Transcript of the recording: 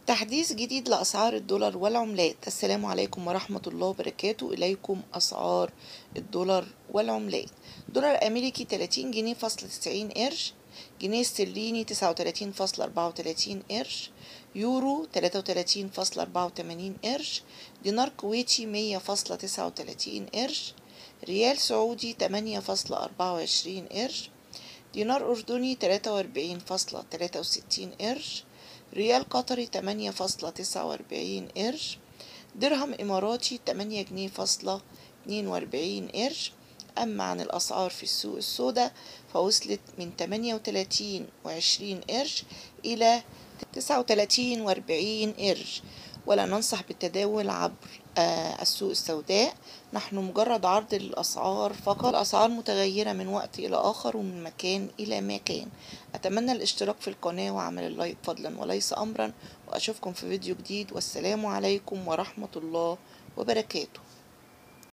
تحديث جديد لأسعار الدولار والعملات. السلام عليكم ورحمة الله وبركاته. إليكم أسعار الدولار والعملات. دولار أمريكي 30 جنيه فاصل 90 قرش، جنيه استرليني 39.34 قرش، يورو 33.84 قرش، دينار كويتي 100.39 قرش، ريال سعودي 8.24 قرش، دينار أردني 43.63 قرش، ريال قطري 8.49 قرش، درهم إماراتي 8 جنيه فاصلة 42 قرش. أما عن الأسعار في السوق السوداء فوصلت من 38.20 قرش إلى 39.40 قرش. ولا ننصح بالتداول عبر السوق السوداء، نحن مجرد عرض للأسعار فقط. الأسعار متغيرة من وقت إلى آخر ومن مكان إلى مكان. أتمنى الاشتراك في القناة وعمل اللايك فضلا وليس أمرا، وأشوفكم في فيديو جديد، والسلام عليكم ورحمة الله وبركاته.